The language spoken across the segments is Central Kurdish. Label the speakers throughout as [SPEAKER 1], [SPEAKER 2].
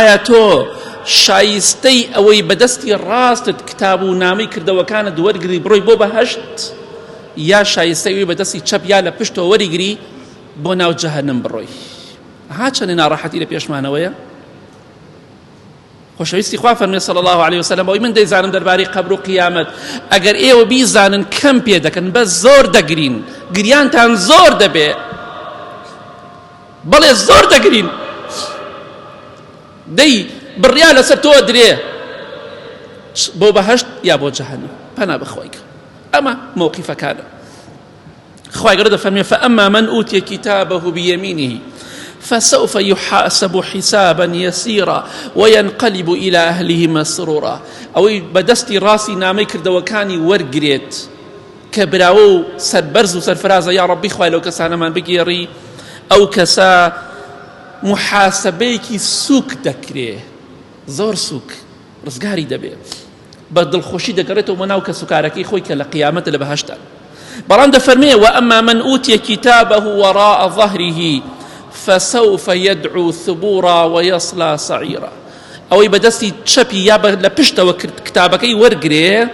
[SPEAKER 1] ئایا تۆ شایستەی ئەوەی بەدەستی ڕاستت کتاب و نامەی کردەوەکانت وەرگری بڕۆی بۆ بەهەشت یا شایستەی ئەوەی بەدەستی چەپ یا لە پشتەوە وەریگری بۆ ناو جەهەنم بڕۆی؟ ها چەندێ ناڕەحەتی لە پێشمانەوەیە. خۆشەویستی خوا فەرمی صلی الله علیه وسلم ئەوەی من دەیزانم دەربارەی قەبر و قیامەت ئەگەر ئێوە بیزانن کەم پێ دەکەن بەس زۆر دەگرین گریانتان زۆر دەبێ بەڵێ زۆر دەگرین دەی بڕیا لەسەر تۆ درێ بۆ بەهەشت یا بۆ جەهەنم پەنا بەخوای کە ئەمە مەوقیفەکانە خوای گەورە دەفەرمێ فأما من أوتي كتابه بيمينه فسوف يحاسب حسابا يسيرا وينقلب إلى أهله مسرورا ئەوەی بەدەستی ڕاستی نامەی کردەوەکانی وەرگرێت کە براوە و سەربەرز و سەرفرازە یا ڕەبی خوای لەو کەسانەمان بگێڕی ئەو کەسە محاسبەیەکی سوک دەکرێ زۆر سوک ڕزگاری دەبێت بە دڵخۆشی دەگەڕێتەوە بۆ ناو کەسوکارەکەی خۆی کە لە قیامەتە لە بەهەشتە بەڵام دەفەرمێ وأما من أوتي كتابه وراء ظهره فسوف يدعو ثبورا ويصلى سعيرا ئەوەی بەدەستی چەپی یا لە پشتەوە کتابەکەی وەرگرێ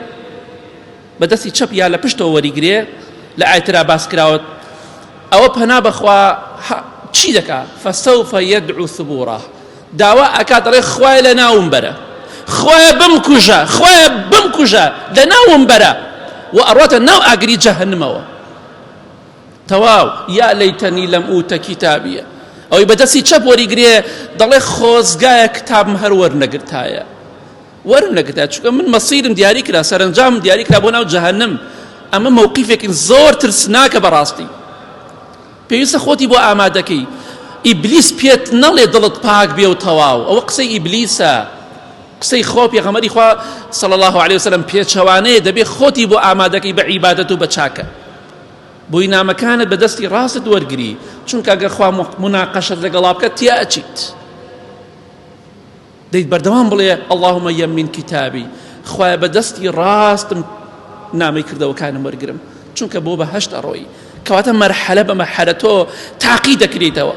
[SPEAKER 1] بەدەستی چەپ یا لە پشتەوە وەریگرێ لە ئایترا باس کراوە ئەوە پەنا بەخوا چی دەکا فسوف يدعو ثبورا داوا ئەکا دەڵێ خوایە لە ناوم بەرە خوایە بمکوژە خوایە بمکوژە لە ناوم بەرە و ئەڕاتە ناو ئاگری جەهەنمەوە تەواو یا لەیتەنی لەم ئوتە کیتابیە ئەوەی بەدەستی چەپ وەریگرێ دەڵێ خۆزگایە کتابم هەر وەرنەگرتایە وەرم نەگرتایە چونکە من مەسیرم دیاری کرا سەرەنجامم دیاری کرا بۆ ناو جەهەنم ئەمە مەوقیفێکی زۆر ترسناکە بەڕاستی پێویستە خۆتی بۆ ئامادەکەی ئیبلیس پێت نەڵێ دڵت پاک بێ و تەواو ئەوە قسەی ئیبلیسە قسەی خۆ پێغەمبەری خوا صلی الله علیه وسلم پێچەوانەیە دەبێ خۆتی بۆ ئامادەکەی بە عیبادەت و بە چاکە بۆی نامەکانت بە دەستی ڕاستت وەرگری چونکە ئەگەر خوا مناقەشەت لەگەڵا بکە تیا ئەچیت دەیت بەردەوام بڵێ اللهم یمن کتابی خوایە بە دەستی ڕاستم نامەی کردەوەکانم وەرگرم چونکە بۆ بەهەشت ئەڕۆی کەواتە مەرحەلە بە مەرحەلە تۆ تاقی دەکریتەوە.